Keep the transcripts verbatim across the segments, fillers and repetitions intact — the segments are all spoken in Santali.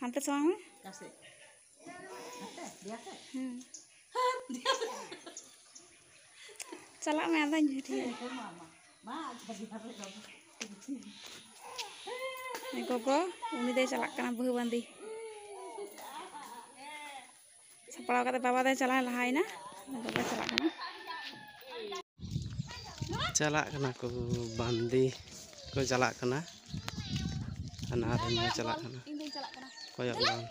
ᱦᱟᱱᱛᱮ ᱥᱟᱢᱟᱝ ᱢᱮ᱾ ᱦᱩᱸ᱾ ᱪᱟᱞᱟᱜ ᱢᱮ, ᱟᱫᱚᱧ ᱵᱷᱤᱰᱤᱭᱳ᱾ ᱜᱚᱜᱚ, ᱩᱱᱤ ᱫᱚᱭ ᱪᱟᱞᱟᱜ ᱠᱟᱱᱟ ᱵᱟᱹᱦᱩ ᱵᱟᱸᱫᱮ᱾ ᱥᱟᱯᱲᱟᱣ ᱠᱟᱛᱮ ᱵᱟᱵᱟ ᱫᱚᱭ ᱪᱟᱞᱟᱣ ᱞᱟᱦᱟᱭᱮᱱᱟ᱾ ᱜᱚᱜᱚ ᱪᱟᱞᱟᱜ ᱠᱟᱱᱟ᱾ ᱪᱟᱞᱟᱜ ᱠᱟᱱᱟ ᱠᱚ, ᱵᱟᱸᱫᱮ ᱠᱚ ᱪᱟᱞᱟᱜ ᱠᱟᱱᱟ᱾ ᱦᱟᱱᱟ ᱨᱮᱱ ᱠᱚ ᱪᱟᱞᱟᱜ ᱠᱟᱱᱟ᱾ ᱠᱚᱭᱚᱜ ᱵᱟᱝ᱾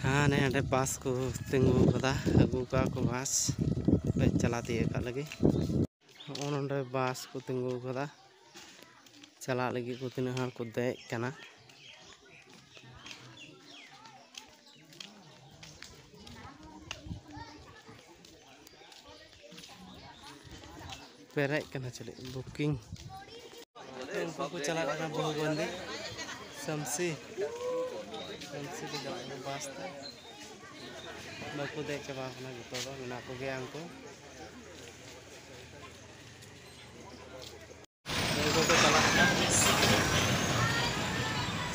ᱦᱟᱱᱮ ᱦᱟᱸᱰᱮ ᱵᱟᱥ ᱠᱚ ᱛᱤᱸᱜᱩ ᱠᱟᱫᱟ, ᱟᱹᱜᱩ ᱠᱟᱜᱼᱟ ᱠᱚ ᱵᱟᱥ᱾ ᱪᱟᱞᱟᱣ ᱛᱤᱭᱳᱜ ᱠᱟᱜ ᱞᱟᱹᱜᱤᱫ᱾ ᱦᱚᱸᱜᱼᱚ ᱱᱚᱸᱰᱮ ᱵᱟᱥ ᱠᱚ ᱛᱤᱸᱜᱩ ᱠᱟᱫᱟ, ᱪᱟᱞᱟᱜ ᱞᱟᱹᱜᱤᱫ ᱠᱚ ᱛᱤᱱᱟᱹᱜ ᱦᱚᱲ ᱠᱚ ᱫᱮᱡ ᱠᱟᱱᱟ᱾ ᱯᱮᱨᱮᱡ ᱠᱟᱱᱟ ᱪᱮᱞᱮ ᱵᱩᱠᱤᱝ᱾ ᱩᱱᱠᱩ ᱠᱚ ᱪᱟᱞᱟᱜ ᱠᱟᱱᱟ ᱵᱟᱹᱦᱩ ᱵᱟᱸᱫᱮ᱾ ᱥᱟᱢᱥᱤ, ᱥᱟᱢᱥᱤ ᱠᱚ ᱪᱟᱞᱟᱜ ᱠᱟᱱᱟ ᱵᱟᱥ ᱛᱮ᱾ ᱵᱟᱠᱚ ᱫᱮᱡ ᱪᱟᱵᱟ ᱟᱠᱟᱱᱟ ᱡᱚᱛᱚ ᱫᱚ, ᱢᱮᱱᱟᱜ ᱠᱚᱜᱮᱭᱟ ᱩᱱᱠᱩ᱾ ᱩᱱᱠᱩ ᱠᱚ ᱪᱟᱞᱟᱜ ᱠᱟᱱᱟ᱾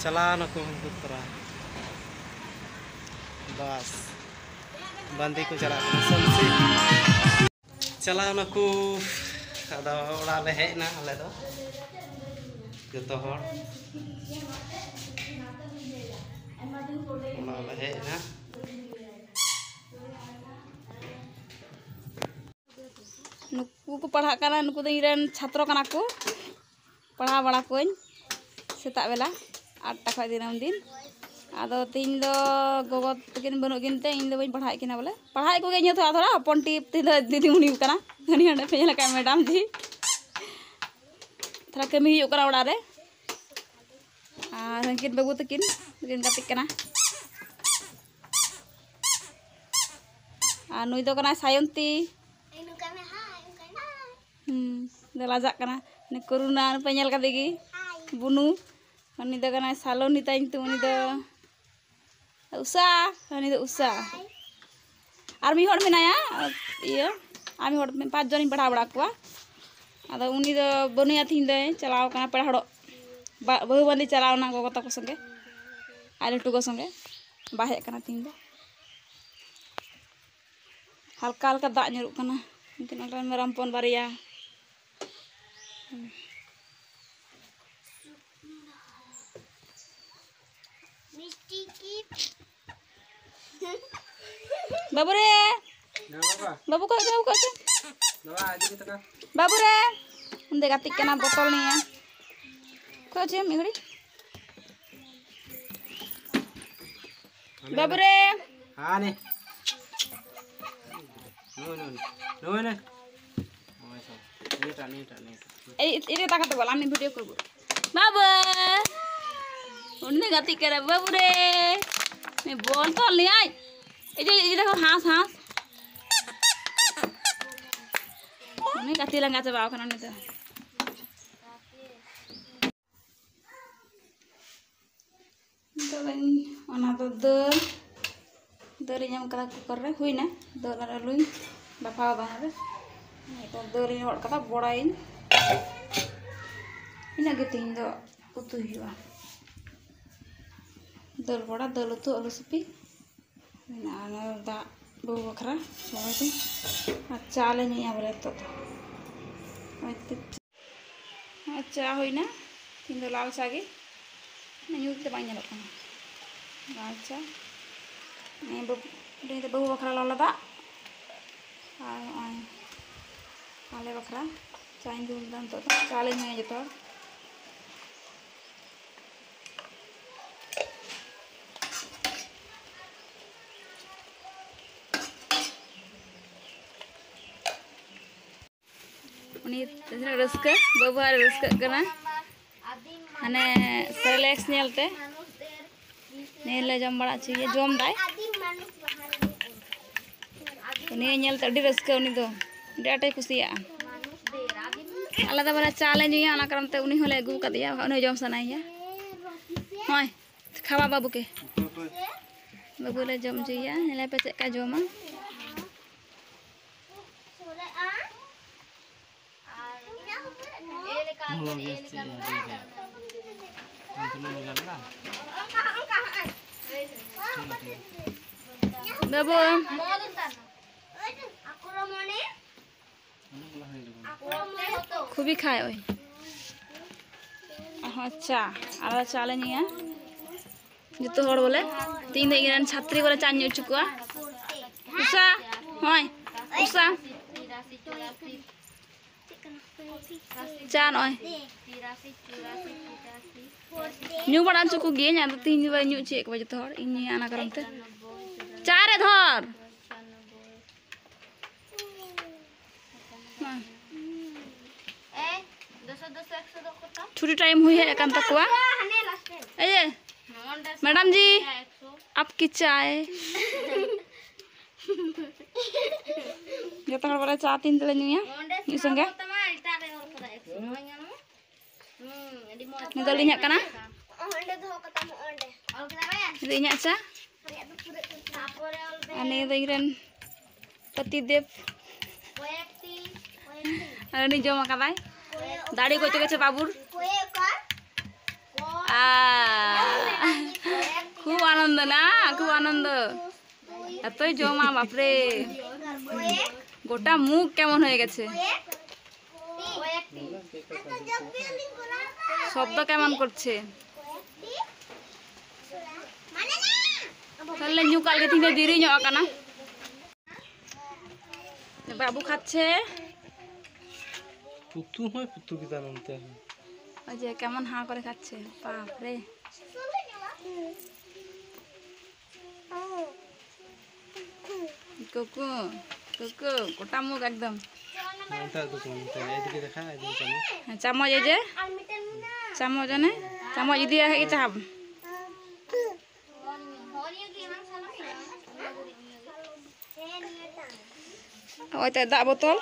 ᱪᱟᱞᱟᱣ ᱱᱟᱠᱚ ᱩᱱᱠᱩ ᱛᱚᱨᱟ᱾ ᱵᱟᱥ ᱵᱟᱸᱫᱮ ᱠᱚ ᱪᱟᱞᱟᱜ ᱠᱟᱱᱟ᱾ ᱥᱟᱢᱥᱤ᱾ ᱪᱟᱞᱟᱣ ᱱᱟᱠᱚ, ᱟᱫᱚ ᱚᱲᱟᱜ ᱞᱮ ᱦᱮᱡ ᱮᱱᱟ ᱟᱞᱮ ᱫᱚ, ᱡᱚᱛᱚ ᱦᱚᱲ ᱚᱲᱟᱜ ᱞᱮ ᱦᱮᱡ ᱮᱱᱟ᱾ ᱱᱩᱠᱩ ᱠᱚ ᱯᱟᱲᱦᱟᱜ ᱠᱟᱱᱟ, ᱱᱩᱠᱩ ᱫᱚ ᱤᱧ ᱨᱮᱱ ᱪᱷᱟᱛᱨᱚ ᱠᱟᱱᱟ ᱠᱚ᱾ ᱯᱟᱲᱦᱟᱣ ᱵᱟᱲᱟ ᱠᱚᱣᱟᱹᱧ ᱥᱮᱛᱟᱜ ᱵᱮᱞᱟ ᱟᱴ ᱴᱟ ᱠᱷᱚᱱ ᱫᱤᱱᱟᱹᱢ ᱫᱤᱱ᱾ ᱟᱫᱚ ᱛᱤᱦᱤᱧ ᱫᱚ ᱜᱚᱜᱚ ᱛᱟᱹᱠᱤᱱ ᱵᱟᱹᱱᱩᱜ ᱠᱤᱱ ᱛᱮ ᱤᱧ ᱫᱚ ᱵᱟᱹᱧ ᱯᱟᱲᱦᱟᱣᱮᱫ ᱠᱤᱱᱟ ᱵᱚᱞᱮ᱾ ᱯᱟᱲᱦᱟᱣᱮᱫ ᱠᱚᱜᱮ ᱤᱧ ᱦᱚᱸ ᱛᱷᱚᱲᱟ ᱛᱷᱚᱲᱟ, ᱦᱚᱯᱚᱱ ᱴᱤᱯ ᱛᱤᱦᱤᱧ ᱫᱚ ᱫᱤᱫᱤᱢᱩᱱᱤ ᱠᱟᱱᱟ᱾ ᱦᱟᱹᱱᱤ ᱦᱟᱸᱰᱮ ᱯᱮ ᱧᱮᱞ ᱟᱠᱟᱫ ᱢᱮᱰᱟᱢ ᱡᱤ᱾ ᱛᱷᱚᱲᱟ ᱠᱟᱹᱢᱤ ᱦᱩᱭᱩᱜ ᱠᱟᱱᱟ ᱚᱲᱟᱜ ᱨᱮ᱾ ᱟᱨ ᱦᱟᱹᱱᱠᱤᱱ ᱵᱟᱹᱵᱩ ᱛᱟᱹᱠᱤᱱ ᱫᱚᱠᱤᱱ ᱜᱟᱛᱮᱜ ᱠᱟᱱᱟ᱾ ᱟᱨ ᱱᱩᱭ ᱫᱚ ᱠᱟᱱᱟᱭ ᱥᱟᱭᱚᱱᱛᱤ᱾ ᱦᱩᱸ, ᱫᱚ ᱞᱟᱡᱟᱜ ᱠᱟᱱᱟ᱾ ᱩᱱᱤ ᱠᱚᱨᱩᱱᱟ, ᱱᱩᱭ ᱯᱮ ᱧᱮᱞ ᱠᱟᱫᱮ ᱜᱮ? ᱵᱩᱱᱩ᱾ ᱩᱱᱤ ᱫᱚ ᱠᱟᱱᱟᱭ ᱥᱟᱞᱚᱱᱤ ᱛᱟᱭ ᱧᱩᱛᱩᱢ, ᱩᱱᱤ ᱫᱚ᱾ ᱩᱥᱟ, ᱩᱱᱤ ᱫᱚ ᱩᱥᱟ᱾ ᱟᱨ ᱢᱤᱫ ᱦᱚᱲ ᱢᱮᱱᱟᱭᱟ, ᱤᱭᱟᱹ, ᱟᱨ ᱢᱤᱫ ᱦᱚᱲ, ᱯᱟᱸᱪ ᱡᱚᱱᱤᱧ ᱯᱟᱲᱦᱟᱣ ᱵᱟᱲᱟ ᱠᱚᱣᱟ᱾ ᱟᱫᱚ ᱩᱱᱤ ᱫᱚ ᱵᱟᱹᱱᱩᱭᱟ, ᱛᱤᱦᱤᱧ ᱫᱚᱭ ᱪᱟᱞᱟᱣ ᱠᱟᱱᱟ ᱯᱮᱲᱟ ᱦᱚᱲᱚᱜ᱾ ᱵᱟ-, ᱵᱟᱹᱦᱩ ᱵᱟᱹᱱᱤ ᱪᱟᱞᱟᱣ ᱮᱱᱟ ᱜᱚᱜᱚ ᱛᱟᱠᱚ ᱥᱚᱸᱜᱮ, ᱟᱡ ᱞᱟᱹᱴᱩ ᱜᱚ ᱥᱚᱸᱜᱮ᱾ ᱵᱟᱭ ᱦᱮᱡ ᱠᱟᱱᱟ ᱛᱤᱦᱤᱧ ᱫᱚ᱾ ᱦᱟᱞᱠᱟ ᱦᱟᱞᱠᱟ ᱫᱟᱜ ᱧᱩᱨᱩᱜ ᱠᱟᱱᱟ᱾ ᱩᱱᱠᱤᱱ ᱚᱲᱟᱜ ᱨᱮᱱ ᱢᱮᱨᱚᱢ ᱦᱚᱯᱚᱱ ᱵᱟᱨᱭᱟ᱾ ᱵᱟᱹᱵᱩ ᱨᱮ᱾ ᱦᱮᱸ ᱵᱟᱵᱟ᱾ ᱵᱟᱹᱵᱩ ᱠᱚ ᱪᱚ, ᱵᱟᱹᱵᱩ ᱠᱚ ᱪᱚ᱾ ᱵᱟᱵᱟ, ᱤᱫᱤ ᱠᱟᱛᱮ ᱠᱟ᱾ ᱵᱟᱹᱵᱩ ᱨᱮ᱾ ᱩᱱᱤ ᱫᱚ ᱜᱟᱛᱮᱜ ᱠᱟᱱᱟ ᱵᱚᱛᱚᱞ ᱱᱤᱭᱮ᱾ ᱠᱚ ᱪᱚ ᱢᱤᱫ ᱜᱷᱟᱹᱲᱤ᱾ ᱵᱟᱹᱵᱩ ᱨᱮ᱾ ᱦᱟᱱᱮ᱾ ᱱᱩᱭ, ᱱᱩᱭ, ᱱᱩᱭ, ᱱᱩᱭ᱾ ᱱᱩᱭ ᱥᱟᱶ᱾ ᱱᱤᱭᱟᱹᱴᱟᱜ, ᱱᱤᱭᱟᱹᱴᱟᱜ, ᱱᱤᱭᱟᱹᱴᱟᱜ᱾ ᱮᱭ, ᱮᱭ, ᱮᱭ, ᱛᱟᱠᱟ ᱛᱚ ᱵᱟᱞᱟ, ᱢᱤᱫ video ᱠᱚᱨᱵᱚ᱾ ᱵᱟᱹᱵᱩ! ᱩᱱᱤ ᱫᱚ ᱜᱟᱛᱮᱜ ᱠᱟᱱᱟ, ᱵᱟᱹᱵᱩ ᱨᱮ! ᱩᱱᱤ ᱵᱚᱞ ᱛᱚᱞ ᱞᱮᱭᱟᱭ᱾ ᱮᱭ ᱡᱮ, ᱮᱭ ᱡᱮ, ᱫᱮᱠᱷᱚ, ᱦᱟᱸᱥ, ᱦᱟᱸᱥ᱾ ᱩᱱᱤ ᱜᱟᱛᱮ ᱞᱟᱸᱜᱟ ᱪᱟᱵᱟᱣ ᱠᱟᱱᱟ ᱩᱱᱤ ᱫᱚ᱾ ᱱᱤᱛᱚᱜ ᱫᱚᱧ, ᱚᱱᱟ ᱫᱚ ᱫᱟᱹᱞ, ᱫᱟᱹᱞ ᱤᱧ ᱮᱢ ᱠᱟᱫᱟ cooker ᱨᱮ, ᱦᱩᱭᱱᱟ᱾ ᱫᱟᱹᱞ ᱟᱨ ᱟᱹᱞᱩᱧ ᱵᱟᱯᱷᱟᱣ ᱫᱟ ᱚᱱᱟ ᱨᱮ᱾ ᱱᱤᱛᱚᱜ ᱫᱟᱹᱞ ᱤᱧ ᱨᱚᱦᱚᱲ ᱠᱟᱫᱟ, ᱵᱚᱲᱟᱭᱟᱹᱧ᱾ ᱤᱱᱟᱹᱜ ᱜᱮ ᱛᱮᱦᱮᱧ ᱫᱚ ᱩᱛᱩᱭ ᱦᱩᱭᱩᱜᱼᱟ᱾ ᱫᱟᱹᱞ ᱵᱚᱲᱟ, ᱫᱟᱹᱞ ᱩᱛᱩ, ᱟᱹᱞᱩ ᱥᱤᱯᱤ᱾ ᱦᱩᱭᱱᱟ᱾ ᱟᱨ ᱱᱚᱣᱟ ᱫᱟᱜ ᱵᱟᱹᱦᱩ ᱵᱟᱠᱷᱨᱟ ᱨᱚᱦᱚᱭ ᱫᱟᱹᱧ᱾ ᱟᱨ ᱪᱟ ᱞᱮ ᱧᱩᱭᱟ ᱵᱚᱞᱮ ᱱᱤᱛᱚᱜ ᱫᱚ᱾ ᱦᱳᱭ ᱛᱚ᱾ ᱪᱟ ᱦᱩᱭᱱᱟ, ᱛᱤᱦᱤᱧ ᱫᱚ ᱞᱟᱞ ᱪᱟ ᱜᱮ, ᱧᱩ ᱛᱮ ᱵᱟᱝ ᱧᱮᱞᱚᱜ ᱠᱟᱱᱟ ᱞᱟᱞ ᱪᱟ᱾ ᱱᱤᱭᱟᱹ ᱵᱟᱹᱵᱩ, ᱱᱤᱭᱟᱹ ᱫᱚ ᱵᱟᱹᱦᱩ ᱵᱟᱠᱷᱨᱟ ᱞᱚᱞᱚ ᱫᱟᱜ, ᱟᱨ ᱱᱚᱜᱼᱚᱭ ᱟᱞᱮ ᱵᱟᱠᱷᱨᱟ ᱪᱟᱧ ᱫᱩᱞ ᱮᱫᱟ ᱱᱤᱛᱚᱜ ᱫᱚ, ᱪᱟ ᱞᱮ ᱧᱩᱭᱟ ᱡᱚᱛᱚ ᱦᱚᱲ᱾ ᱩᱱᱤ ᱛᱤᱱᱟᱹᱜ ᱨᱟᱹᱥᱠᱟᱹ, ᱵᱟᱹᱵᱩ ᱟᱨ ᱨᱟᱹᱥᱠᱟᱹᱜ ᱠᱟᱱᱟ᱾ ᱦᱟᱱᱮ Cerelac ᱧᱮᱞᱛᱮ᱾ ᱱᱤᱭᱟᱹ ᱞᱮ ᱡᱚᱢ ᱵᱟᱲᱟ ᱦᱚᱪᱚᱭᱮᱭᱟ, ᱡᱚᱢ ᱫᱟᱭ᱾ ᱱᱤᱭᱟᱹ ᱧᱮᱞᱛᱮ ᱟᱹᱰᱤ ᱨᱟᱹᱥᱠᱟᱹ ᱩᱱᱤ ᱫᱚ, ᱟᱹᱰᱤ ᱟᱸᱴᱮ ᱠᱩᱥᱤᱭᱟᱜᱼᱟ᱾ ᱟᱞᱮ ᱫᱚ ᱵᱚᱞᱮ ᱪᱟ ᱞᱮ ᱧᱩᱭᱟ, ᱚᱱᱟ ᱠᱟᱨᱚᱱ ᱛᱮ ᱩᱱᱤ ᱦᱚᱸᱞᱮ ᱟᱹᱜᱩ ᱟᱠᱟᱫᱮᱭᱟ, ᱵᱟᱠᱷᱟᱱ ᱩᱱᱤ ᱦᱚᱸ ᱡᱚᱢ ᱥᱟᱱᱟᱭᱮᱭᱟ᱾ ᱱᱚᱜᱼᱚᱭ ᱠᱷᱟᱣᱟ ᱵᱟᱹᱵᱩ ᱠᱮ, ᱵᱟᱹᱵᱩ ᱞᱮ ᱡᱚᱢ ᱦᱚᱪᱚᱭᱮᱭᱟ᱾ ᱧᱮᱞᱮ ᱯᱮ ᱪᱮᱫ ᱞᱮᱠᱟᱭ ᱡᱚᱢᱟ᱾ ᱦᱚᱞᱚ ᱜᱮ ᱪᱮᱫ ᱮ ᱞᱟᱹᱭᱟ? ᱵᱟᱹᱵᱩ, ᱠᱷᱩᱵᱤ ᱠᱷᱟᱭ ᱳᱭ᱾ ᱟᱪᱪᱷᱟ, ᱟᱨ ᱪᱟ ᱞᱮ ᱧᱩᱭᱟ ᱡᱚᱛᱚ ᱦᱚᱲ ᱵᱚᱞᱮ᱾ ᱛᱤᱦᱤᱧ ᱫᱚ ᱤᱧ ᱨᱮᱱ ᱪᱷᱟᱛᱨᱤ ᱵᱚᱞᱮ ᱪᱟᱧ ᱧᱩ ᱦᱚᱪᱚ ᱠᱚᱣᱟ᱾ ᱩᱥᱟ, ᱦᱳᱭ, ᱩᱥᱟ᱾ ᱪᱟ ᱱᱚᱜᱼᱚᱭ᱾ ᱧᱩ ᱵᱟᱲᱟ ᱦᱚᱪᱚ ᱠᱚᱜᱮᱭᱟᱹᱧ, ᱟᱫᱚ ᱛᱤᱦᱤᱧ ᱫᱚ ᱵᱟᱹᱧ ᱧᱩ ᱦᱚᱪᱚᱭᱮᱫ ᱠᱚᱣᱟ ᱡᱚᱛᱚ ᱦᱚᱲ᱾ ᱤᱧ ᱧᱩᱭᱟ ᱚᱱᱟ ᱠᱟᱨᱚᱱ ᱛᱮ᱾ ᱪᱟ ᱨᱮ ᱫᱷᱚᱨ᱾ ᱦᱮᱸ᱾ ᱪᱷᱩᱴᱤ time ᱦᱩᱭ ᱦᱮᱡ ᱟᱠᱟᱱ ᱛᱟᱠᱚᱣᱟ᱾ ᱮᱭᱮ, ᱢᱮᱰᱟᱢ ᱡᱤ, ᱟᱯᱠᱤ ᱪᱟᱭ᱾ ᱡᱚᱛᱚ ᱦᱚᱲ ᱵᱚᱞᱮ ᱪᱟ ᱛᱤᱱ ᱛᱮᱞᱮ ᱧᱩᱭᱟ ᱢᱤᱫ ᱥᱚᱸᱜᱮ᱾ ᱱᱤᱛᱚᱜ ᱞᱤᱧ ᱦᱮᱡ ᱠᱟᱱᱟ᱾ ᱱᱤᱛᱚᱜ ᱤᱧᱟᱹᱜ ᱪᱟ᱾ ᱟᱨ ᱱᱤᱭᱟᱹ ᱫᱚ ᱤᱧ ᱨᱮᱱ ᱯᱟᱹᱛᱤ ᱫᱮᱵ᱾ ᱟᱨ ᱩᱱᱤ ᱡᱚᱢ ᱟᱠᱟᱫᱟᱭ᱾ ᱫᱟᱲᱮ ᱠᱚ ᱪᱮᱫ ᱠᱚᱪᱚ ᱵᱟᱵᱩᱨ᱾ ᱟᱨ ᱠᱷᱩᱵ ᱟᱱᱚᱱᱫᱚ ᱱᱟ, ᱠᱷᱩᱵ ᱟᱱᱚᱱᱫᱚ᱾ এতই জমা, বাপরে। গোটা মুখ কেমন হয়ে গেছে। শব্দ কেমন করছে। তাহলে ᱧᱩ ᱠᱟᱜ ᱞᱮᱜᱮ, ᱛᱤᱦᱤᱧ ᱫᱚ ᱫᱮᱨᱤ ᱧᱚᱜ ᱟᱠᱟᱱᱟ᱾ বাবু খাচ্ছে। ᱯᱩᱛᱩ ᱦᱚᱸᱭ ᱯᱩᱛᱩ ᱠᱮᱫᱟ ᱱᱚᱱᱛᱮ ᱦᱚᱸ᱾ ওই যে কেমন হাঁ করে খাচ্ছে, বাপরে। কুকু, কুকু, গোটা মুখ একদম। ননটা তো কোন ননটা? এদিকে দেখা, এদিকে চামচ। হ্যাঁ, চামচ এই যে। চামচ এনে, চামচ ᱤᱫᱤᱭᱟ ᱦᱮᱡ ᱪᱟᱦᱟᱵ᱾ ᱱᱚᱜᱼᱚᱭ ᱛᱚ ᱫᱟᱜ ᱵᱳᱛᱚᱞ᱾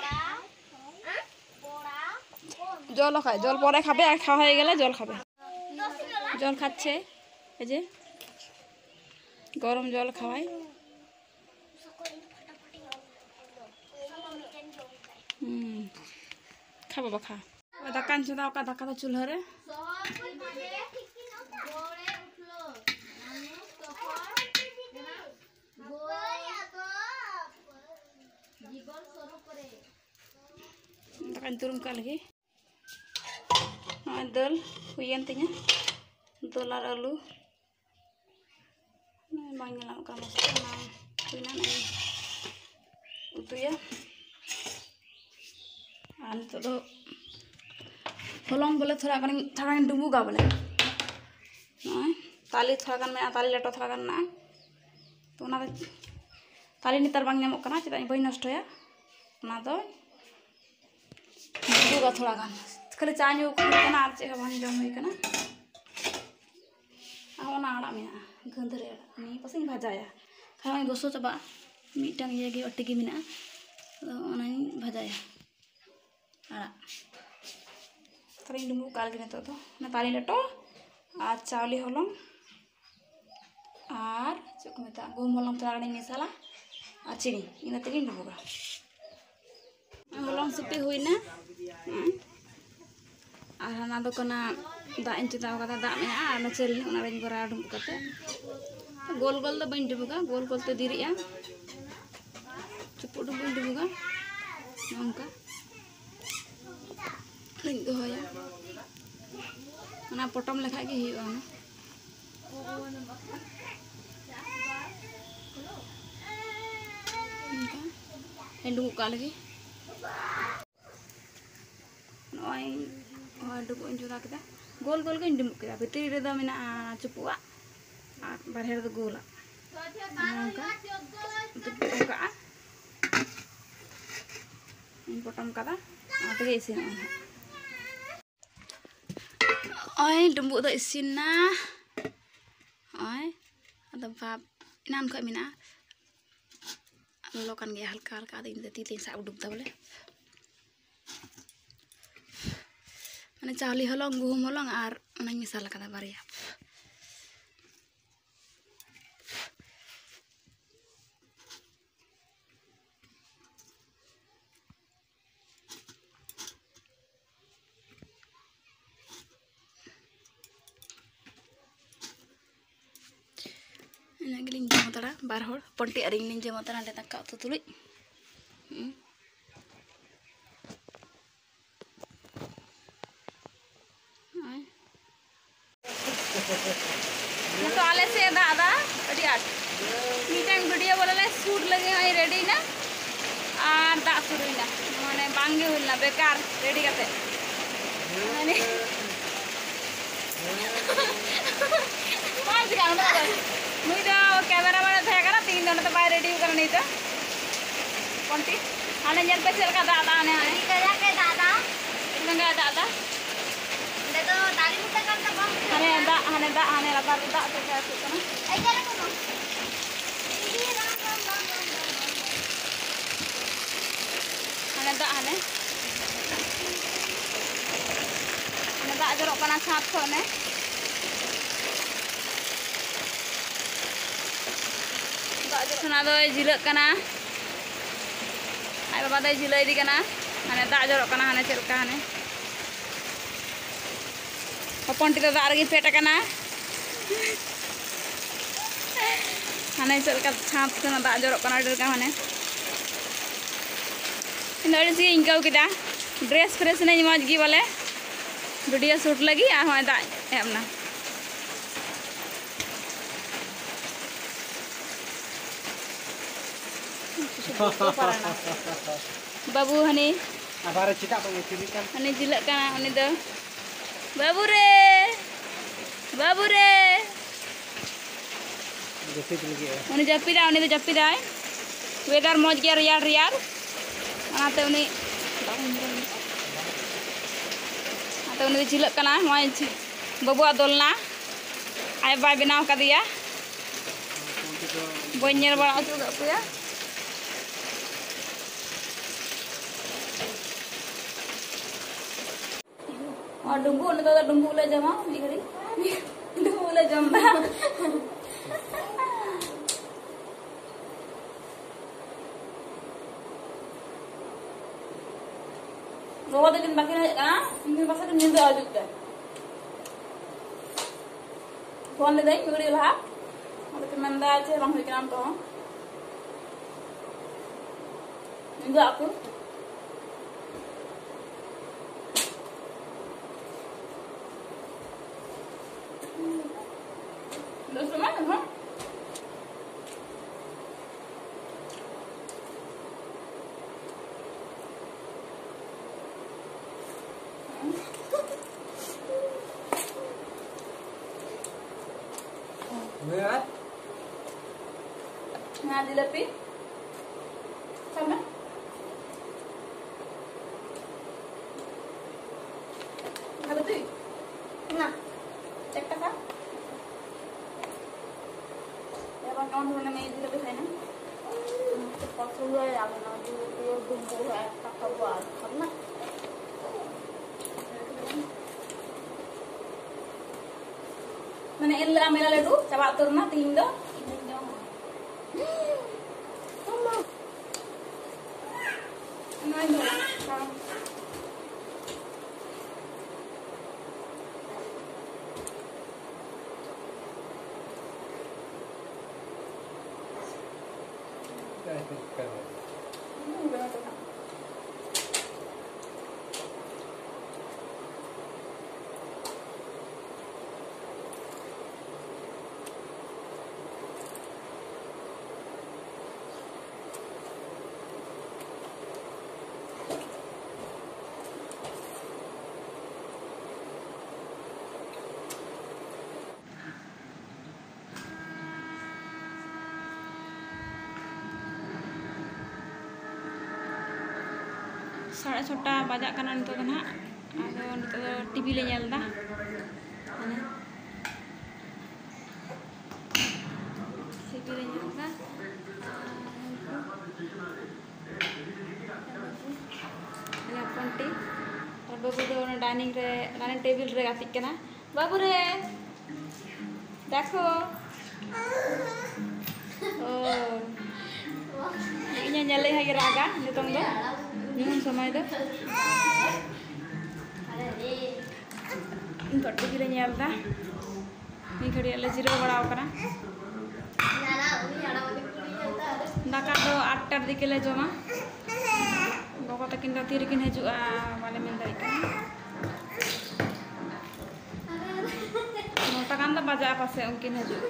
জল খায়, জল পরে খাবে, আর খাওয়া হয়ে গেলে জল খাবে। জল খাচ্ছে, এই যে গরম জল খাওয়াই। হুম, খা বাবা, খা। ᱫᱟᱠᱟᱧ ᱪᱚᱸᱫᱟ ᱟᱠᱟᱫ, ᱫᱟᱠᱟ ᱫᱚ ᱪᱩᱞᱦᱟᱹ ᱨᱮ᱾ ᱟᱨ ᱫᱩᱨᱩᱢ ᱠᱟᱜ ᱞᱟᱹᱜᱤᱫ᱾ ᱱᱚᱜᱼᱚᱭ ᱫᱟᱹᱞ ᱦᱩᱭᱮᱱ ᱛᱤᱧᱟᱹ, ᱫᱟᱹᱞ ᱟᱨ ᱟᱹᱞᱩ᱾ ᱱᱚᱜᱼᱚᱭ ᱵᱟᱝ ᱧᱮᱞᱚᱜ ᱠᱟᱱᱟ, ᱚᱱᱟ ᱦᱩᱭᱱᱟ᱾ ᱱᱚᱜᱼᱚᱭ ᱩᱛᱩᱭᱟ᱾ ᱟᱨ ᱱᱤᱛᱚᱜ ᱫᱚ ᱦᱚᱞᱚᱝ ᱵᱚᱞᱮ ᱛᱷᱚᱲᱟ ᱜᱟᱱᱤᱧ, ᱛᱷᱚᱲᱟ ᱜᱟᱱᱤᱧ ᱰᱩᱸᱵᱩᱜᱟ ᱵᱚᱞᱮ᱾ ᱱᱚᱜᱼᱚᱭ ᱛᱟᱞᱮ ᱛᱷᱚᱲᱟ ᱜᱟᱱ ᱢᱮᱱᱟᱜᱼᱟ, ᱛᱟᱞᱮ ᱞᱮᱴᱚ ᱛᱷᱚᱲᱟ ᱜᱟᱱ ᱢᱮᱱᱟᱜᱼᱟ᱾ ᱛᱚ ᱚᱱᱟ ᱫᱚ ᱛᱟᱞᱮ ᱱᱮᱛᱟᱨ ᱵᱟᱝ ᱧᱟᱢᱚᱜ ᱠᱟᱱᱟ, ᱪᱮᱫᱟᱜ ᱤᱧ ᱵᱟᱹᱧ ᱱᱚᱥᱴᱚᱭᱟ᱾ ᱚᱱᱟ ᱫᱚ ᱰᱩᱸᱵᱩᱜᱟ ᱛᱷᱚᱲᱟ ᱜᱟᱱ, ᱠᱷᱟᱹᱞᱤ ᱪᱟ ᱧᱩ ᱠᱚ ᱦᱩᱭᱩᱜ ᱠᱟᱱᱟ, ᱟᱨ ᱪᱮᱫ ᱦᱚᱸ ᱵᱟᱝ ᱡᱚᱢ ᱦᱩᱭ ᱠᱟᱱᱟ᱾ ᱟᱨ ᱚᱱᱟ ᱟᱲᱟᱜ ᱢᱮᱱᱟᱜᱼᱟ, ᱜᱟᱹᱫᱷᱟᱹᱨᱤ ᱟᱲᱟᱜ, ᱱᱤᱭᱟᱹ ᱯᱟᱥᱮᱧ ᱵᱷᱟᱡᱟᱭᱟ᱾ ᱠᱷᱟᱱ ᱱᱚᱜᱼᱚᱭ ᱜᱚᱥᱚ ᱪᱟᱵᱟᱜᱼᱟ, ᱢᱤᱫᱴᱟᱝ ᱤᱭᱟᱹ ᱜᱮ, ᱵᱟᱹᱴᱤ ᱜᱮ ᱢᱮᱱᱟᱜᱼᱟ, ᱟᱫᱚ ᱚᱱᱟᱧ ᱵᱷᱟᱡᱟᱭᱟ ᱟᱲᱟᱜ᱾ ᱛᱟᱦᱞᱮᱧ ᱰᱩᱸᱵᱩᱜ ᱠᱟᱜ ᱞᱮᱜᱮ ᱱᱤᱛᱚᱜ ᱫᱚ᱾ ᱚᱱᱟ ᱛᱟᱞᱮ ᱞᱮᱴᱚ ᱟᱨ ᱪᱟᱣᱞᱮ ᱦᱚᱞᱚᱝ ᱟᱨ ᱪᱮᱫ ᱠᱚ ᱢᱮᱛᱟᱜᱼᱟ, ᱜᱩᱦᱩᱢ ᱦᱚᱞᱚᱝ ᱛᱷᱚᱲᱟ ᱜᱟᱱᱤᱧ ᱢᱮᱥᱟᱞᱟ ᱟᱨ ᱪᱤᱱᱤ, ᱤᱱᱟᱹ ᱛᱮᱜᱮᱧ ᱰᱩᱸᱵᱩᱜᱟ᱾ ᱦᱚᱞᱚᱝ ᱥᱤᱯᱤ ᱦᱩᱭᱱᱟ᱾ ᱦᱮᱸ᱾ ᱟᱨ ᱦᱟᱱᱟ ᱫᱚ ᱠᱟᱱᱟ, ᱫᱟᱜ ᱤᱧ ᱪᱚᱸᱫᱟ ᱟᱠᱟᱫᱟ, ᱫᱟᱜ ᱢᱮᱱᱟᱜᱼᱟ, ᱟᱨ ᱚᱱᱟ ᱪᱟᱹᱞᱱᱤ, ᱚᱱᱟ ᱨᱤᱧ ᱵᱷᱚᱨᱟᱣᱟ ᱰᱩᱸᱵᱩᱜ ᱠᱟᱛᱮ᱾ ᱜᱳᱞ ᱜᱳᱞ ᱫᱚ ᱵᱟᱹᱧ ᱰᱩᱸᱵᱩᱜᱟ, ᱜᱳᱞ ᱜᱳᱞ ᱛᱮ ᱫᱮᱨᱤᱜᱼᱟ᱾ ᱪᱩᱯᱩᱫ ᱰᱩᱸᱵᱩᱜ ᱤᱧ ᱰᱩᱸᱵᱩᱜᱟ, ᱱᱚᱝᱠᱟ ᱨᱤᱧ ᱫᱚᱦᱚᱭᱟ᱾ ᱚᱱᱟ ᱯᱚᱴᱚᱢ ᱞᱮᱠᱷᱟᱡ ᱜᱮ ᱦᱩᱭᱩᱜᱼᱟ ᱚᱱᱟ᱾ ᱚᱱᱠᱟ ᱰᱩᱸᱵᱩᱜ ᱠᱟᱜ ᱞᱟᱹᱜᱤᱫ᱾ ᱱᱚᱜᱼᱚᱭ, ᱱᱚᱜᱼᱚᱭ ᱰᱩᱸᱵᱩᱜ ᱤᱧ ᱪᱚᱸᱫᱟ ᱠᱮᱫᱟ, ᱜᱳᱞ ᱜᱳᱞ ᱜᱤᱧ ᱰᱩᱸᱵᱩᱜ ᱠᱮᱫᱟ᱾ ᱵᱷᱤᱛᱨᱤ ᱨᱮᱫᱚ ᱢᱮᱱᱟᱜᱼᱟ ᱪᱩᱯᱩᱜ ᱟᱜ ᱟᱨ ᱵᱟᱨᱦᱮ ᱨᱮᱫᱚ ᱜᱳᱞᱟᱜ᱾ ᱱᱚᱝᱠᱟ ᱰᱩᱸᱵᱩᱜ ᱠᱟᱜᱼᱟ, ᱤᱧ ᱯᱚᱴᱚᱢ ᱠᱟᱫᱟ, ᱚᱱᱟ ᱛᱮᱜᱮ ᱤᱥᱤᱱᱚᱜᱼᱟ ᱱᱟᱦᱟᱜ᱾ ᱱᱚᱜᱼᱚᱭ ᱰᱩᱸᱵᱩᱜ ᱫᱚ ᱤᱥᱤᱱ ᱱᱟ᱾ ᱱᱚᱜᱼᱚᱭ ᱟᱫᱚ ᱵᱷᱟᱵᱽ ᱮᱱᱟᱱ ᱠᱷᱚᱡ ᱢᱮᱱᱟᱜᱼᱟ, ᱞᱚᱞᱚ ᱠᱟᱱ ᱜᱮᱭᱟ ᱦᱟᱞᱠᱟ ᱦᱟᱞᱠᱟ᱾ ᱟᱫᱚ ᱤᱧ ᱫᱚ ᱛᱤ ᱛᱤᱧ ᱥᱟᱵ ᱩᱰᱩᱠ ᱫᱟ ᱵᱚᱞᱮ᱾ ᱢᱟᱱᱮ ᱪᱟᱣᱞᱮ ᱦᱚᱞᱚᱝ, ᱜᱩᱦᱩᱢ ᱦᱚᱞᱚᱝ ᱟᱨ ᱚᱱᱟᱧ ᱢᱮᱥᱟᱞ ᱠᱟᱫᱟ ᱵᱟᱨᱭᱟ᱾ ᱤᱱᱟᱹ ᱜᱮᱞᱤᱧ ᱡᱚᱢ ᱦᱟᱛᱟᱲᱟ, ᱵᱟᱨ ᱦᱚᱲ ᱦᱚᱯᱚᱱ ᱴᱤ ᱟᱨ ᱤᱧ ᱞᱤᱧ ᱡᱚᱢ ᱦᱟᱛᱟᱲᱟ ᱱᱚᱸᱰᱮ ᱫᱟᱠᱟ ᱩᱛᱩ ᱛᱩᱞᱩᱡ᱾ ᱦᱩᱸ᱾ ᱥᱮ ᱫᱟᱜ ᱫᱟ ᱟᱹᱰᱤ ᱟᱸᱴ᱾ ᱢᱤᱫᱴᱟᱝ ᱵᱷᱤᱰᱤᱭᱳ ᱵᱚᱞᱮ ᱞᱮ ᱥᱩᱴ ᱞᱟᱹᱜᱤᱫ ᱦᱚᱸᱜᱼᱚᱭ ᱨᱮᱰᱤᱭᱮᱱᱟ, ᱟᱨ ᱫᱟᱜ ᱥᱩᱨᱩᱭᱮᱱᱟ, ᱢᱟᱱᱮ ᱵᱟᱝ ᱜᱮ ᱦᱩᱭ ᱞᱮᱱᱟ, ᱵᱮᱠᱟᱨ ᱨᱮᱰᱤ ᱠᱟᱛᱮ᱾ ᱢᱟᱱᱮ ᱵᱟᱝ ᱪᱤᱠᱟᱹᱜᱼᱟ, ᱩᱱᱟᱹᱜ ᱫᱚ᱾ ᱱᱩᱭ ᱫᱚ ᱠᱮᱢᱮᱨᱟ ᱢᱮᱱ ᱮ ᱛᱟᱦᱮᱸ ᱠᱟᱱᱟ, ᱛᱤᱦᱤᱧ ᱫᱚ ᱚᱱᱟᱛᱮ ᱵᱟᱭ ᱨᱮᱰᱤ ᱠᱟᱱᱟ ᱱᱩᱭ ᱫᱚ᱾ ᱠᱚᱱᱴᱤ ᱦᱟᱱᱮ ᱧᱮᱞ ᱯᱮ ᱪᱮᱫ ᱞᱮᱠᱟ ᱫᱟᱜ ᱫᱟ, ᱦᱟᱱᱮ, ᱦᱟᱱᱮ᱾ ᱟᱹᱰᱤ ᱠᱟᱡᱟᱠ ᱮ ᱫᱟᱜ ᱫᱟ᱾ ᱪᱮᱫ ᱞᱮᱠᱟ ᱫᱟᱜ ᱫᱟ? ᱚᱸᱰᱮ ᱫᱚ ᱫᱟᱨᱮ ᱵᱩᱴᱟᱹ ᱠᱟᱱ ᱛᱟᱠᱚᱣᱟ᱾ ᱦᱟᱱᱮ ᱫᱟᱜ, ᱦᱟᱱᱮ ᱫᱟᱜ, ᱦᱟᱱᱮ ᱞᱟᱛᱟᱨ ᱨᱮ ᱫᱟᱜ ᱪᱮᱫ ᱞᱮᱠᱟ ᱟᱹᱛᱩᱜ ᱠᱟᱱᱟ᱾ ᱦᱟᱱᱮ ᱫᱟᱜ, ᱦᱟᱱᱮ᱾ ᱦᱟᱱᱮ ᱫᱟᱜ ᱡᱚᱨᱚᱜ ᱠᱟᱱᱟ ᱪᱷᱟᱸᱫᱽ ᱠᱷᱚᱱ, ᱦᱟᱱᱮ᱾ ᱫᱟᱜ ᱡᱚᱨᱚᱜ ᱠᱟᱱᱟ, ᱫᱚᱭ ᱡᱷᱤᱞᱟᱹᱜ ᱠᱟᱱᱟ᱾ ᱟᱡ ᱵᱟᱵᱟ ᱫᱚᱭ ᱡᱷᱤᱞᱟᱹ ᱤᱫᱤ ᱠᱟᱱᱟ᱾ ᱦᱟᱱᱮ ᱫᱟᱜ ᱡᱚᱨᱚᱜ ᱠᱟᱱᱟ, ᱦᱟᱱᱮ ᱪᱮᱫ ᱞᱮᱠᱟ, ᱦᱟᱱᱮ᱾ ᱦᱚᱯᱚᱱ ᱴᱤ ᱫᱚ ᱫᱟᱜ ᱨᱮᱜᱮ ᱯᱷᱮᱰ ᱟᱠᱟᱱᱟ᱾ ᱦᱟᱱᱮ ᱪᱮᱫ ᱞᱮᱠᱟ ᱪᱷᱟᱸᱫᱽ ᱠᱷᱚᱱᱟᱜ ᱫᱟᱜ ᱡᱚᱨᱚᱜ ᱠᱟᱱᱟ, ᱟᱹᱰᱤ ᱞᱮᱠᱟ ᱦᱟᱱᱮ᱾ ᱤᱧ ᱫᱚ ᱟᱹᱲᱤᱥ ᱜᱤᱧ ᱟᱹᱭᱠᱟᱹᱣ ᱠᱮᱫᱟ᱾ ᱰᱨᱮᱥ ᱯᱷᱨᱮᱥ ᱮᱱᱟᱹᱧ ᱢᱚᱡᱽ ᱜᱮ ᱵᱚᱞᱮ, ᱵᱷᱤᱰᱤᱭᱳ ᱥᱩᱴ ᱞᱟᱹᱜᱤᱫ, ᱟᱨ ᱦᱚᱸᱜᱼᱚᱭ ᱫᱟᱜ ᱮᱦᱚᱵ ᱮᱱᱟ᱾ ᱵᱟᱹᱵᱩ ᱦᱟᱹᱱᱤ ᱟᱵᱟᱨ ᱪᱮᱫᱟᱜ ᱵᱟᱝ ᱟᱹᱪᱩᱨᱚᱜ ᱠᱟᱱ? ᱦᱟᱹᱱᱤ ᱡᱤᱞᱟᱹᱜ ᱠᱟᱱᱟ ᱩᱱᱤ ᱫᱚ᱾ ᱵᱟᱹᱵᱩ ᱨᱮ, ᱵᱟᱹᱵᱩ ᱨᱮ᱾ ᱡᱟᱹᱯᱤᱫ ᱞᱟᱹᱜᱤᱫ ᱮ᱾ ᱩᱱᱤ ᱡᱟᱹᱯᱤᱫᱟᱭ, ᱩᱱᱤ ᱫᱚ ᱡᱟᱹᱯᱤᱫᱟᱭ᱾ ᱣᱮᱫᱟᱨ ᱢᱚᱡᱽ ᱜᱮᱭᱟ, ᱨᱮᱭᱟᱲ ᱨᱮᱭᱟᱲ, ᱚᱱᱟᱛᱮ ᱩᱱᱤ, ᱚᱱᱟᱛᱮ ᱩᱱᱤ ᱫᱚ ᱡᱷᱤᱞᱟᱹᱜ ᱠᱟᱱᱟ᱾ ᱱᱚᱜᱼᱚᱭ ᱵᱟᱹᱵᱩᱣᱟᱜ ᱫᱚᱞᱱᱟ ᱟᱡ ᱵᱟᱭ ᱵᱮᱱᱟᱣ ᱠᱟᱫᱮᱭᱟ, ᱵᱟᱹᱧ ᱧᱮᱞ ᱵᱟᱲᱟ ᱦᱚᱪᱚ ᱠᱟᱜ ᱯᱮᱭᱟ᱾ ᱟᱨ ᱰᱩᱸᱵᱩᱜ, ᱱᱤᱛᱚᱜ ᱫᱚ ᱰᱩᱸᱵᱩᱜ ᱞᱮ ᱡᱚᱢᱟ, ᱢᱤᱫ ᱜᱷᱟᱹᱲᱤᱡ᱾ ᱰᱩᱸᱵᱩᱜ ᱞᱮ ᱡᱚᱢ ᱫᱟ᱾ ᱜᱚᱜᱚ ᱛᱟᱹᱠᱤᱱ ᱵᱟᱹᱠᱤᱱ ᱦᱮᱡ ᱠᱟᱱᱟ, ᱤᱧ ᱫᱚ ᱯᱟᱥᱮ ᱠᱤᱱ ᱧᱤᱫᱟᱹ ᱦᱤᱡᱩᱜ ᱛᱮ᱾ ᱯᱷᱳᱱ ᱞᱤᱫᱟᱹᱧ ᱢᱤᱫ ᱜᱷᱟᱹᱲᱤᱡ ᱞᱟᱦᱟ, ᱟᱫᱚ ᱠᱤᱱ ᱢᱮᱱᱫᱟ ᱪᱮᱫ ᱵᱟᱝ ᱦᱩᱭ ᱠᱟᱱᱟ ᱱᱤᱛᱚᱜ ᱦᱚᱸ᱾ ᱧᱤᱫᱟᱹ ᱟᱠᱚ᱾ Terus teman, hmm? Berat. Nah, dilepi. Sama. Nah, betul. Nah, cek tak? Ya, pakai on dulu namanya itu lebih enak. Cepat dulu ya, aku nanti dia bumbu ya, tak keluar. Karena ᱢᱟᱱᱮ ᱮᱱ ᱦᱤᱞᱳᱜ ᱢᱮᱞᱟ ᱞᱟᱹᱰᱩ ᱪᱟᱵᱟ ᱩᱛᱟᱹᱨ ᱮᱱᱟ, ᱛᱤᱦᱤᱧ ᱫᱚ ᱤᱧ ᱡᱚᱢᱟ᱾ ᱱᱚᱣᱟᱧ ᱫᱚᱦᱚᱭᱟ᱾ ᱥᱟᱲᱮ ᱪᱷᱚᱴᱟ ᱵᱟᱡᱟᱜ ᱠᱟᱱᱟ ᱱᱤᱛᱚᱜ ᱫᱚ ᱱᱟᱦᱟᱜ᱾ ᱟᱫᱚ ᱱᱤᱛᱚᱜ ᱫᱚ ᱴᱤᱵᱷᱤ ᱞᱮ ᱧᱮᱞ ᱮᱫᱟ᱾ ᱢᱟᱱᱮ ᱴᱤᱵᱷᱤ ᱞᱮ ᱧᱮᱞ ᱮᱫᱟ᱾ ᱟᱨ ᱩᱱᱠᱩ ᱵᱟᱹᱵᱩ, ᱤᱧ ᱦᱚᱯᱚᱱ ᱴᱤ, ᱟᱨ ᱵᱟᱹᱵᱩ ᱫᱚ ᱚᱱᱟ ᱰᱟᱭᱱᱤᱝ ᱨᱮ, ᱰᱟᱭᱱᱤᱝ ᱴᱮᱵᱤᱞ ᱨᱮ ᱜᱟᱛᱮᱜ ᱠᱟᱱᱟ᱾ ᱵᱟᱹᱵᱩ ᱨᱮ, ᱫᱮᱠᱷᱳ᱾ ᱳ᱾ ᱤᱧ ᱦᱚᱸ ᱧᱮᱞ ᱞᱮᱠᱷᱟᱱ ᱜᱮ ᱨᱟᱜᱟ ᱱᱤᱛᱚᱝ ᱫᱚ᱾ ᱧᱩᱦᱩᱢ ᱥᱚᱢᱚᱭ ᱫᱚ᱾ ᱱᱤᱛᱚᱜ ᱴᱤᱵᱷᱤ ᱞᱮ ᱧᱮᱞ ᱮᱫᱟ᱾ ᱢᱤᱫ ᱜᱷᱟᱹᱲᱤᱡ ᱞᱮ ᱡᱤᱨᱟᱹᱣ ᱵᱟᱲᱟᱣ ᱠᱟᱱᱟ᱾ ᱫᱟᱠᱟ ᱫᱚ ᱟᱴᱴᱟ ᱫᱤᱠᱮ ᱞᱮ ᱡᱚᱢᱟ᱾ ᱜᱚᱜᱚ ᱛᱟᱹᱠᱤᱱ ᱫᱚ ᱛᱤ ᱨᱮᱠᱤᱱ ᱦᱤᱡᱩᱜᱼᱟ, ᱵᱟᱞᱮ ᱢᱮᱱ ᱫᱟᱲᱮᱭᱟᱜ ᱠᱟᱱᱟ᱾ ᱱᱚᱴᱟ ᱜᱟᱱ ᱵᱟᱡᱟᱜᱼᱟ ᱯᱟᱥᱮ ᱩᱱᱠᱤᱱ ᱦᱤᱡᱩᱜ᱾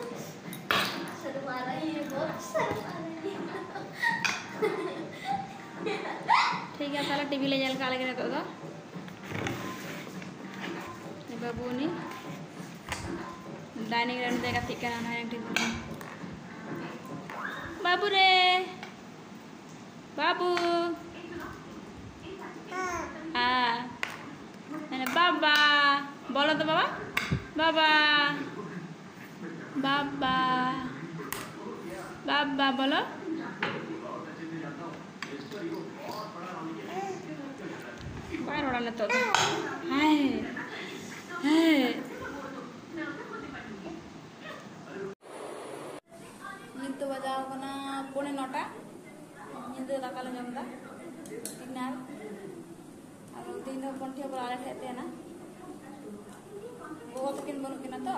ᱴᱷᱤᱠ ᱜᱮᱭᱟ, ᱛᱟᱦᱞᱮ ᱴᱤᱵᱷᱤ ᱞᱮ ᱧᱮᱞ ᱠᱟᱜ ᱞᱮᱜᱮ ᱱᱤᱛᱚᱜ ᱫᱚ᱾ ᱵᱟᱹᱵᱩ ᱩᱱᱤ ᱰᱟᱭᱱᱤᱝ ᱨᱮ ᱩᱱᱤ ᱫᱚᱭ ᱜᱟᱛᱮᱜ ᱠᱟᱱᱟ, ᱰᱟᱭᱱᱤᱝ ᱴᱮᱵᱤᱞ ᱨᱮ᱾ ᱵᱟᱹᱵᱩ ᱨᱮ, ᱵᱟᱹᱵᱩ᱾ ᱦᱮᱸ, ᱢᱟᱱᱮ ᱵᱟᱵᱟ᱾ ᱵᱚᱞᱚ ᱛᱚ ᱵᱟᱵᱟ, ᱵᱟᱵᱟ, ᱵᱟᱵᱟ, ᱵᱟᱵᱟ ᱵᱚᱞᱚ᱾ ᱵᱟᱭ ᱨᱚᱲᱟ ᱱᱤᱛᱚᱜ ᱫᱚ᱾ ᱦᱮᱸ, ᱦᱮᱸ᱾ ᱱᱤᱛ ᱫᱚ ᱵᱟᱡᱟᱣ ᱠᱟᱱᱟ ᱯᱚᱱᱮ ᱱᱚᱴᱟ᱾ ᱧᱤᱫᱟᱹ ᱫᱟᱠᱟ ᱞᱮ ᱡᱚᱢ ᱮᱫᱟ, ᱰᱤᱱᱟᱨ᱾ ᱟᱫᱚ ᱛᱮᱦᱮᱧ ᱫᱚ ᱦᱚᱯᱚᱱ ᱴᱷᱮᱱ ᱵᱚᱞᱮ ᱟᱞᱮ ᱴᱷᱮᱱ ᱛᱟᱦᱮᱱᱟ᱾ ᱜᱚᱜᱚ ᱛᱟᱹᱠᱤᱱ ᱵᱟᱹᱱᱩᱜ ᱠᱤᱱᱟ ᱛᱚ,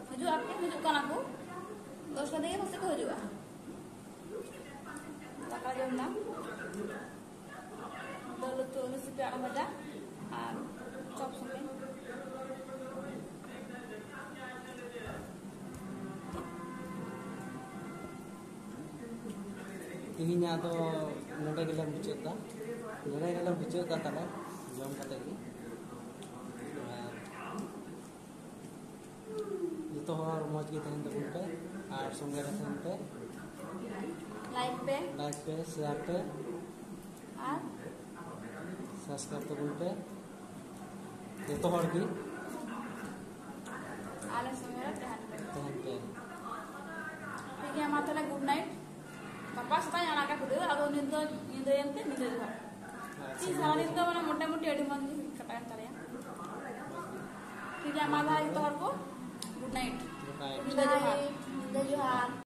ᱦᱤᱡᱩᱜ ᱟᱠᱤᱱ, ᱦᱤᱡᱩᱜ ᱠᱟᱱᱟ ᱠᱚ, ᱫᱚᱥᱴᱟ ᱛᱮᱜᱮ ᱯᱟᱥᱮᱡ ᱠᱚ ᱦᱤᱡᱩᱜᱼᱟ᱾ ᱫᱟᱠᱟ ᱡᱚᱢ ᱮᱫᱟ᱾ ᱫᱟᱹᱞ ᱩᱛᱩ, ᱟᱹᱞᱩ ᱥᱤᱯᱤ, ᱟᱲᱟᱜ ᱵᱷᱟᱡᱟ ᱟᱨ ᱪᱚᱯ ᱥᱚᱸᱜᱮ᱾ ᱛᱮᱦᱮᱧᱟᱜ ᱫᱚ ᱱᱚᱰᱮ ᱜᱮᱞᱮ ᱢᱩᱪᱟᱹᱫ ᱮᱫᱟ᱾ ᱱᱚᱰᱮ ᱜᱮᱞᱮ ᱢᱩᱪᱟᱹᱫ ᱮᱫᱟ ᱛᱟᱦᱞᱮ, ᱡᱚᱢ ᱠᱟᱛᱮ ᱜᱮ᱾ ᱟᱨ ᱡᱚᱛᱚ ᱦᱚᱲ ᱢᱚᱡᱽ ᱜᱮ ᱛᱟᱦᱮᱱ ᱛᱟᱵᱚᱱ ᱯᱮ ᱟᱨ ᱥᱚᱸᱜᱮ ᱨᱮ ᱛᱟᱦᱮᱱ ᱯᱮ᱾ ᱞᱟᱭᱤᱠ ᱯᱮ᱾ ᱞᱟᱭᱤᱠ ᱯᱮ, ᱥᱮᱭᱟᱨ ᱯᱮ᱾ ᱟᱨ ᱥᱟᱵᱥᱠᱨᱟᱭᱤᱵ ᱛᱟᱵᱚᱱ ᱯᱮ ᱡᱚᱛᱚ ᱦᱚᱲ ᱜᱮ᱾ ᱟᱞᱮ ᱥᱚᱸᱜᱮ ᱨᱮ ᱛᱟᱦᱮᱱ ᱯᱮ᱾ ᱛᱟᱦᱮᱱ ᱯᱮ᱾ ᱴᱷᱤᱠ ᱜᱮᱭᱟ, ᱢᱟ ᱛᱟᱦᱞᱮ, ᱜᱩᱰ ᱱᱟᱭᱤᱴ᱾ ᱜᱟᱯᱟ ᱥᱮᱛᱟᱜ ᱤᱧ ᱟᱲᱟᱜᱟ ᱵᱷᱤᱰᱤᱭᱳ, ᱟᱫᱚ ᱱᱤᱛ ᱫᱚ ᱧᱤᱫᱟᱹᱭᱮᱱ ᱛᱮ ᱧᱤᱫᱟᱹ ᱡᱚᱦᱟᱨ᱾ ᱟᱪᱪᱷᱟ, ᱛᱤᱦᱤᱧ ᱥᱟᱨᱟ ᱫᱤᱱ ᱫᱚ ᱢᱟᱱᱮ ᱢᱚᱴᱟᱢᱩᱴᱤ ᱟᱹᱰᱤ ᱢᱚᱡᱽ ᱜᱮ ᱠᱟᱴᱟᱣᱮᱱ ᱛᱟᱞᱮᱭᱟ᱾ ᱴᱷᱤᱠ ᱜᱮᱭᱟ, ᱢᱟ ᱛᱟᱦᱞᱮ ᱡᱚᱛᱚ ᱦᱚᱲ ᱠᱚ ᱜᱩᱰ ᱱᱟᱭᱤᱴ᱾ Good night. ᱧᱤᱫᱟᱹ ᱡᱚᱦᱟᱨ᱾ ᱧᱤᱫᱟᱹ ᱡᱚᱦᱟᱨ᱾